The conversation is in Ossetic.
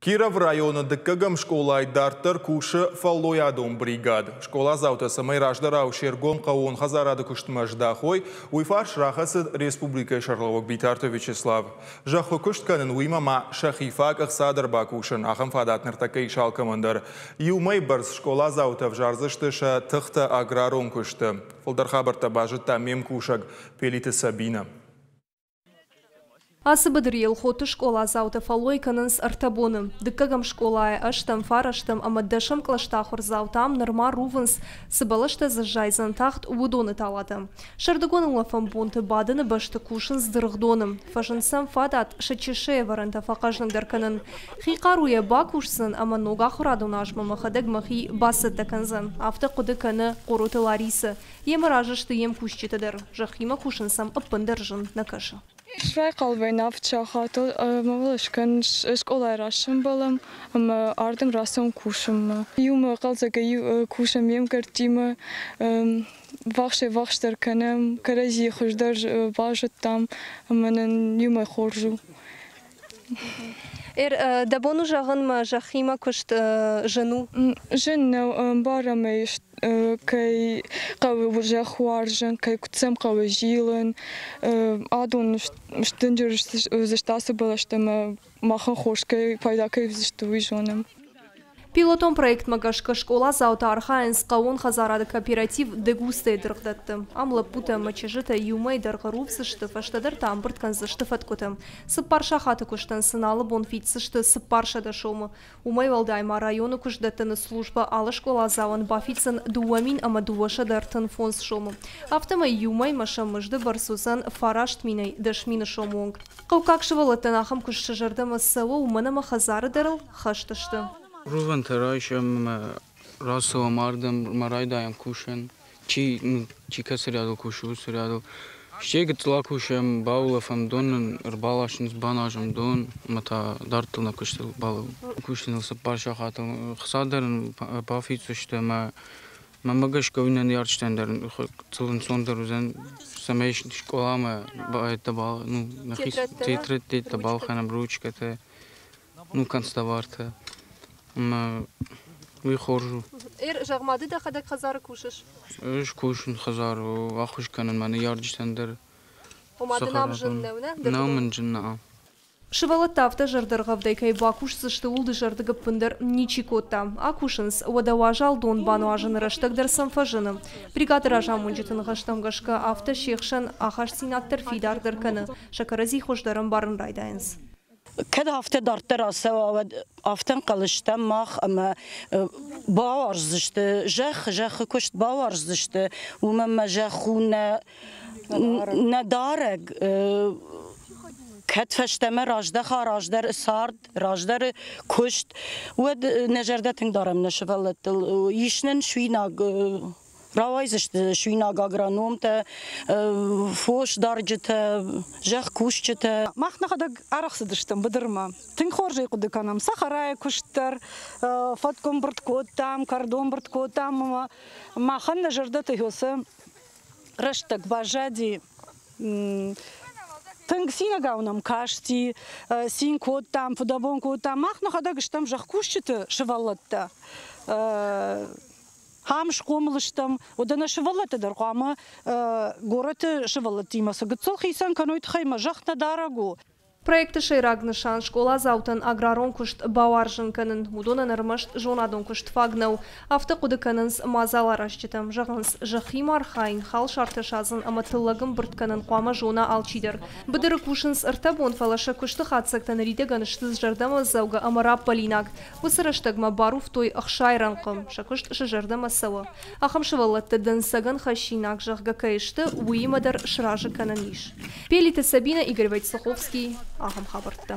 Кировы районы дыккӕгӕм скъолайы дарддӕр кусы фӕллойадон бригад. Скъоладзаутӕ цӕмӕй раздӕрау се ргом хъӕууон хӕдзарады куыстмӕ здахой, уый фарс рахӕцыд республикӕйы сӕргълӕууӕг Битарты Вячеслав. Зӕххы куыст кӕнын, уыимӕ ма сӕхи фаг ӕхца дӕр бакусын, ахӕм фадат ныртӕккӕ ис алкӕмӕн дӕр. Иу мӕйы бӕрц скъоладзаутӕ ӕвзардзысты сӕ тыхтӕ аграрон куысты. Фылдӕр хабӕрттӕ базыдта ме мкусӕг Пелиты Сабинӕ. Ацы быдыр Елхоты скъоладзаутӕ фӕллой кӕнынц ӕртӕ боны. Дыккӕгӕм скъолайы ӕстӕм, фарӕстӕм ӕмӕ дӕсӕм кълӕсты ахуырдзаутӕ ам нырма рувынц, цы бӕлӕстӕ дзы зайдзӕн тагъд, уыдоны талатӕ. Сӕрдыгон улӕфӕн бонты бадыны бӕсты кусынц дыргъдоны. Фӕзынд сӕм фадат сӕ чысӕй ӕвӕрӕнтӕ фӕхъӕзныгдӕр кӕнын. Хи хъаруйӕ бакусдзӕн ӕмӕ ног ахуырадон азмӕ мӕхӕдӕг мӕхи бацӕттӕ кӕндзӕн, афтӕ хъуыды кӕны Хъороты Ларисӕ. Йемӕ разы сты йе мкусджытӕ дӕр. Зӕххимӕ кусын сӕм ӕппындӕр зын нӕ кӕсы. Райхъал вӕййын авд сахатыл ӕмӕ мыл скӕн скъолайы раз сӕмбӕлӕм ӕмӕ ардӕм рацӕуӕм кусынмӕ. Иумӕ хъӕлдзӕгӕй кусӕм ме мгӕрттимӕ, ввахсӕй-ввахсдӕр кӕнӕм, кӕрӕдзийы хуыздӕр базыдтам ӕмӕ нын иумӕ хорз у. Дӕ бон у зӕгъын, мӕ зӕххимӕ куыст зын у? Зын нӕу, ӕмбарӕм ӕй, кӕй хъӕуы зӕхх уарзын, кӕй куыд сӕм хъӕуы зилын. Адон сдынджыр уыдзысты ацы бӕлӕстӕ ӕмӕ махӕн хорз кӕй пайда кӕй уыдзысты, уый зонӕм. Пилотон проектмӕ гӕсгӕ скъоладзаутӕ архайынц хъӕууон хӕдзарады кооператив Дегустӕйы дыргъдӕтты. Ам лӕппутӕ ӕмӕ чызджытӕ иумӕ дӕргъы рувдзысты, фӕстӕдӕр та ӕмбырд кӕндзысты фӕткъуытӕ. Цыппар сахаты куыстӕн сын алы бон фиддзысты 400 сомы. Уымӕй уӕлдай ма районы куыстдӕттыны службӕ алы скъоладзауӕн бафиддзӕн 2235 сомы. Афтӕмӕй иу мӕймӕ сӕ мызды бӕрц уыдзӕн фараст минӕй 10 000 сомы онг. Хъӕуккаг сывӕллӕттӕн ахӕм куыст сӕ зӕрдӕмӕ цӕуы, уымӕн ӕмӕ хӕдзары дӕр ыл хӕст сты. Рувӕнтӕ райсӕм ӕмӕ рацӕуӕм ардӕм ӕмӕ райдайӕм кусын. Чи, чи кӕцы рядыл кусы, уыцы рядыл. Стӕй гыццыл акусӕм, баулӕфӕм, дон нын ӕрбаласынц, баназӕм дон ӕмӕ та дарддӕр нӕ куыстыл балӕууӕм. Кусыныл цыппар сахатыл хца дӕр ын бафиддзысты ӕмӕ Мӕнмӕ гӕсгӕ уый нӕ ныййарджытӕн дӕр гыццыл ӕнцондӕр уыдзӕн, цӕмӕй скъоламӕ ну, нӕхи тетрӕдтӕ балхӕнӕм, ручкӕтӕ, ну, канцтовартӕ. Ӕмӕ уый хорз у. Зӕгъ ма, ды дӕхӕдӕг хӕдзары кусыс? Ӕз кусын хӕдзары, ӕххуыс кӕнын мӕ ныййарджытӕн дӕр. Ома дын ам зын нӕу, нӕ? Нӕу мын зын, нӕ. Сывӕллӕттӕ афтӕ зӕрдӕргъӕвдӕй кӕй бакусдзысты, ууыл дызӕрдыг ӕппындӕр ничи кодта. Акусынц, уӕдӕ уазал дон бануазыны рӕстӕг дӕр сӕм фӕзыны. Бригады разамонджыты ныхӕстӕм гӕсгӕ, афтӕ се хсӕн ахастдзинад дӕр фидардӕр кӕны, сӕ кӕрӕдзи хуыздӕр ӕмбарын райдайынц. Кӕд афтӕ дарддӕр ацӕуа, уӕд афтӕ ӕнхъӕл стӕм мах ӕмӕ бауарздзысты зӕхх, зӕххы куыст бауарздзысты, уымӕн ӕмӕ зӕхх у нӕ нӕ дарӕг кӕд фӕстӕмӕ раздӕха раздӕры цард, раздӕры куыст, уӕд нӕ зӕрдӕ тынг дарӕм нӕ сывӕллӕттыл. Ис нын суинаг рауайдзысты суинаг агрономтӕ, фосдарджытӕ, зӕхкусджытӕ. Мах нӕхӕдӕг арӕх цыдыстӕм быдырмӕ. Тынг хорз ӕй хъуыды кӕнӕм. Цӕхӕрайы куыст дӕр, фӕткъуы кодтам, кӕрдо ӕмбырд кодтам ӕмӕ махӕн нӕ зӕрдӕты уыцы рӕстӕг баззади. Тынг цинагау нӕм касти, цин кодтам, фыдӕбон кодтам. Мах нӕхӕдӕг стӕм зӕхкусджыты сывӕллӕттӕ. Ам схъомыл стӕм, уӕдӕ нӕ сывӕллӕттӕ дӕр хъуамӕ горӕты сывӕллӕттимӕ цы гыццыл хицӕн кӕной, тыххӕй мӕ зӕхх нӕ дарӕг у. Проекты сӕйраг нысан скъоладзаутӕн аграрон куыст бауарзын кӕнын. Уыдонӕн ӕрмӕст зонадон куыст фаг нӕу. Афтӕ хъуыды кӕнынц мадзаларазджытӕ. Зӕгъынц, зӕххимӕ архайын, халсартӕ садзын ӕмӕ тыллӕг ӕмбырд кӕнын хъуамӕ зона алчидӕр. Быдыры кусынц ӕртӕ бон, фӕлӕ сӕ куысты хатдзӕгтӕ ныридӕгӕн сты зӕрдӕмӕдзӕугӕ ӕмӕ раппӕлинаг. Уыцы рӕстӕгмӕ баруфтой 60 рӕнхъы. Сӕ куыст сӕ зӕрдӕмӕ цӕуы. Ахӕм сывӕллӕттӕ дӕнцӕгӕн хӕссинаг, зӕгъгӕ, кӕй сты, уыимӕ дӕр сразы кӕнӕн ис. Пелиты Сабина, Игорь Войцеховский. Ахӕм хабӕрттӕ.